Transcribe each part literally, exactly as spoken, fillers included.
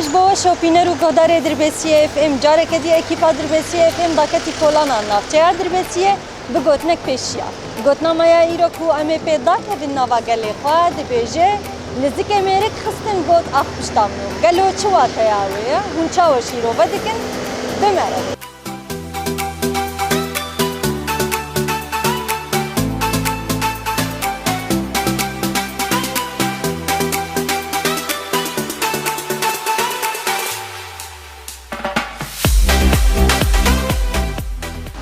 Ji bo we şopîner û guhdarê Dirbêsiyê F M, careke dî ekîpa Dirbêsiyê F M daketî kolana navçeya Dirbêsiyê bi gotinek pêşiya. Gotina me ya îro ku em ê pê dakevin nava gelê xwe, dibêje, li zikê mêrik xistin got ax pişta min û. Gelo çi wateya wê ye? Hûn çawa şîrove dikin? Bi me re bin.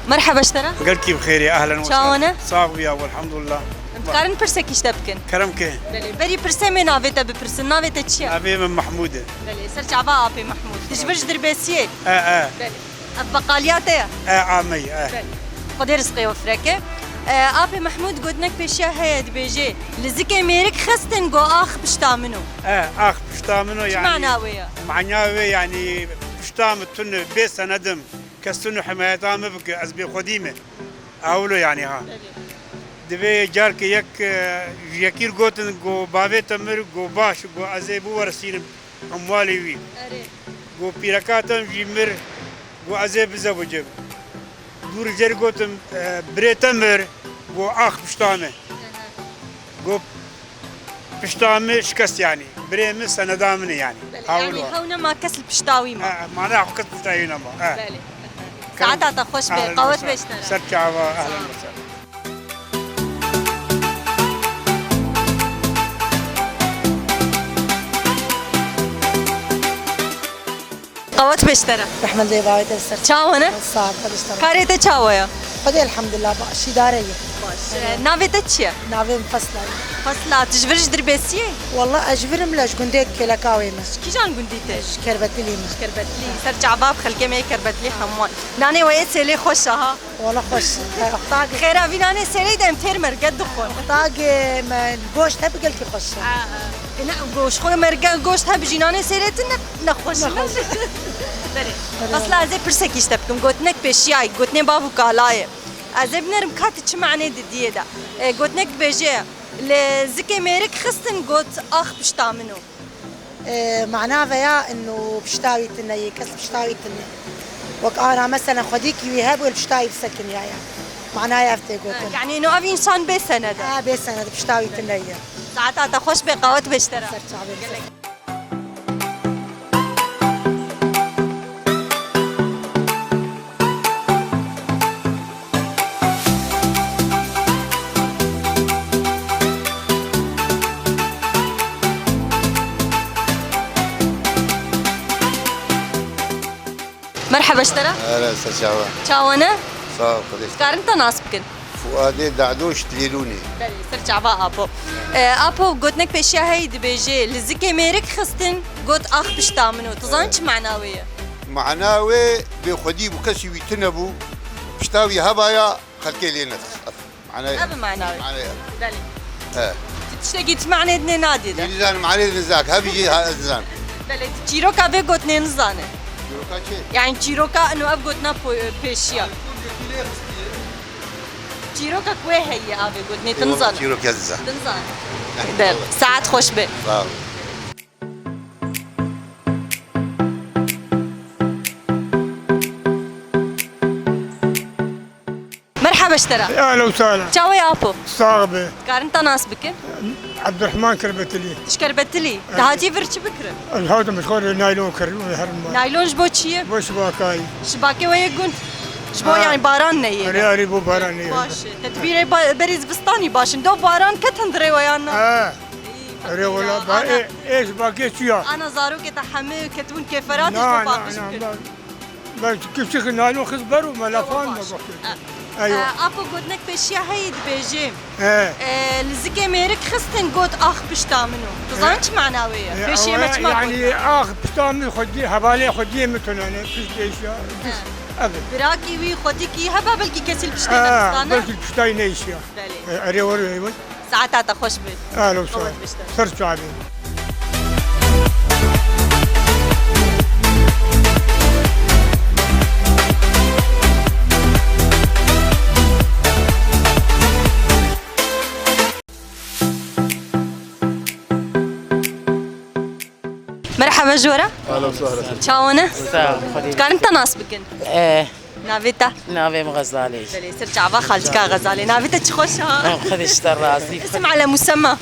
Merheba ji te re. Gelkî bi xêrê, ehlen we Çawa sehlen. Ne? Sax bîya, welhamdulillah. Em dikarin pirsekî ji te bikin? Kerem ke. Belê. Berî pirsê me navê te bipirsin. Navê te çi ye? Navê min Mahmûd e. Belê. Ser çava apê Mahmûd. Tu ji vir ji Dirbêsiyê? E, e. Belê. Ev beqaliya te ye? E, a me ye, e. Belê. Xwedê rizqê we fireke. E, apê Mahmûd gotinek pêşiya heye, dibêje, li zikê mêrik xistin go ax pişta min o. E, ax pişta min o, Çi yani, mana wê ye? Mana wê, yani, pişta min tune, bê senedim. Kes tune himayeta min bike, ez bê xwedî me. Ewlo, yani, ha. Belê. Divê carke yek, e, ji yekî gotin, go bavê te mir, go baş, go ez ê biwersînim. Hemwalê wî. Erê. Got, pîreka te jî mir, got, ez ê bizewicim. Dû rêjê gotim, e, birê te mir, got, ax pişta me. Ehe. Got, pişta me şikest yani. Birê min seneda min e yani. Belê, yani hew nema kes li pişta wî ma. Ha, mana xwe kes pişta wî nema. Ha. Belê. Saeta te xweş be, qawet be ji te re. Ser çava, ehlen we sehlen. Qawet be ji te re. Rehmet lê bavê te ser. Çawa ne? Sağ ol, kardeşlerim. Karê te çawa ye? Hadi elhamdülillah, ba-, şîdare ye. Baş. E, navê te çi ye? Navê min Fesla ye. Fesla, tu ji vir ji Dirbêsiyê? Wallah, ez ji vir im, lê ji gundê Kêleka wê me. Kîjan gundî te? Ji Kerbetilî me. Ji Kerbetilî. Ser çava bi xelkê me yê Kerbetilî hemû. Nanê we yê sêlê xweş e ha. Wala xweş. Tagê. Xêra vî nanê sêlê de em têr merge dixwin. Tagê me goşt hep gelkî xweş e. Ha, ha. E, ne, goşt xwe merge, goşt hep jî nanê sêlê tu ne, ne xweş e. Ne xweş. Belê. Belê. Fesla, ez ê pirsekî ji te bikim. Gotinek pêşiyayî, gotinê bav û kalayê. Ez ê binerim ka tu çi manê didiyê de. E, gotinek dibêje, li zikê mêrik xistin got, ax pişta min o. E, mana veya inu pişta wî tune ye, kes pişta wî tune. Wek ana mesela xwedîkî wî hebû li pişta wî bisekiniyaye. Manaya ev tê gotin. Ha, yani inu ev însan bê sened e. Ha, bê sened, pişta wî tune ye. Saeta te xweş be, qawet be ji te re. Ser çavê. Gelek. Merheba ji te re. Hele, ser çava. Çawa ne? Sağ ol, Xwedê. Dikarin te nas bikin? Fuadê Da'doş Dilêlûnê. Belê, ser çava apo. E, apo, gotinek pêşiya heyî dibêje, li zikê mêrik xistin, got, ax pişta min o. Tu zanî çi mana wê ye? Mana wê, bê xwedî bû, kesî wî tune bû, pişta wî hebaya, xelkê lê nedixist. Ev mana wê. Ev mana wê. Mana wê. Belê. He. Tu tiştekî tu manê dinê nadî de. Nizan manê dinizak, hevî jî ha, nizan. Belê, tu çîroka vê gotinê nizane. Çîroka çi? Yani çîroka ino ev gotina po-, pêşiya. Çîroka ku wê heye avê gotinê, tu nizane. Çîroka dizan. Tu nizane. De, saet xweş be. Sağ ol. Merhaba ji te re. Ehlen we sehlen. Çawa ye apo? Sax be. Dikarin te nas bikin? Ebdurehman Kerbetilî. Tu ji Kerbetilî. Evet. Tu hatî vir çi bikirin? Ez hatim ji xwe re naylon kirin û herin ma. Naylon ji bo çi ye? Bo şibakayî. Şibakê we yê gund? Ji bo, ha, yani baran neyê? Erê, erê, bo baran neyê. Baş e. Tedbîrê ba-, berî zivistanî baş in. Do baran ket hundirê we yan na? Ha. Erê, wela, ba-, ê, ê, şibakê çi ya? Ana zarokê te hemû ketibûn kêferatê ji bo paqij bikin. Ben küçük naylon kız beru melefan mı bakıyor? Eyvah. E, apo gotinek pêşiya heyî dibêje. He. E, li zikê mêrik xistin got ax pişta min o. Tu zanî çi mana wê ye? Pêşiya me çima yani gotin? Ax pişta min xwedî, hevalê xwediyê min tunane, pişt değişiyor. Evet. Birakî wî xwedîkî heba belkî kesî li piştê me distane? Belkî piştayî ne işiyor. Belê. E, erê were eyvah. Saeta te xweş be. Ehlen we sehlen. Qewet be ji te re. Ser çavê. Merhaba Jora? Ahlan sahlan. Çawa ne? Sağ ol, Xwedê. Dikarin te nas bikin? Eh. Navê te? Navê min Xezalê. Belê, ser çava xaltika Xezalê. Navê te çi xweş ha. Em Xwedê ji te razî. Isim ala musemma.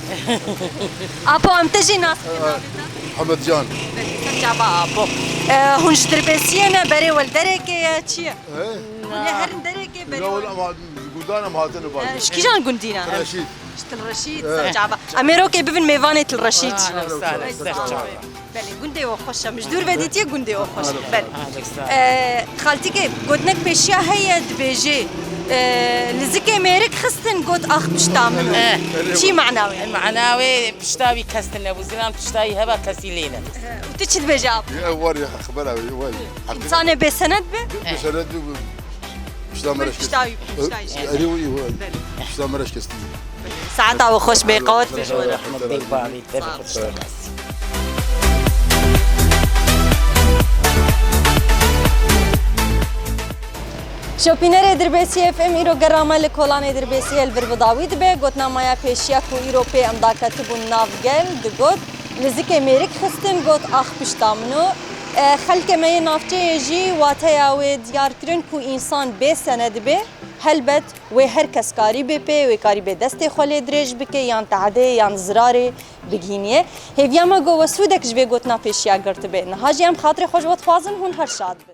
Apo, em te jî nas bikin, navê te? Hemed Can. Belê, ser çava Apo. Eh, hûn ji Dirbêsiyê ne, berê we li derekê ye, çi ye? He? Hûn ê herin derekê, berê we. Gundan em hatine baz. Eh, ji kîjan gundî ne? Reşîd. Ji Til Reşîd, ser çava. Em ê rokê bibin mêvanê Til Reşîd. Ahlan sahlan, ser çava. Belê, gundê we xweş e. Min ji dûr ve dîtiye, gundê we xweş e. Belê. Ee, xaltîkê, gotinek pêşiya heye, dibêje, ee, li zikê mêrik xistin, got, ax pişta min. Eh. Çi mana wê? Mana wê pişta wî kes tine bû, zilam pişta wî heba kesî lê ne. Ee, û tu çi dibêje, Apo? Ew war ya, xebera wê, war ya. Însanê bêsenet be? Bêsenet be, pişta me reş kes. Pişta wî, pişta wî. Erê wî, wî. Belê. Pişta me reş kes. Saeta we xweş be, qewet be ji we re. Rehmet bê, bavê te bi xweş te nas. Şopînerê Dirbêsiyê F M îro gera me li kolanê Dirbêsiyê li vir bi dawî dibe. Gotina me ya pêşiya ku îro pê em daketibûn nav gel, digot, li zikê mêrik xistin, got, ax pişta min o. E, xelkê me yê navçeyê jî wateya wê diyar kirin ku însan bê sened be, helbet wê her kes karî bê pê, wê karî bê destê xwe lê dirêj bike, yan tehdê, yan zirarê bigihîniye. Hêviya me got we sûdek ji vê gotina pêşiya girtibe. Niha jî em xatirê xwe ji we dixwazin, hûn her şad bin.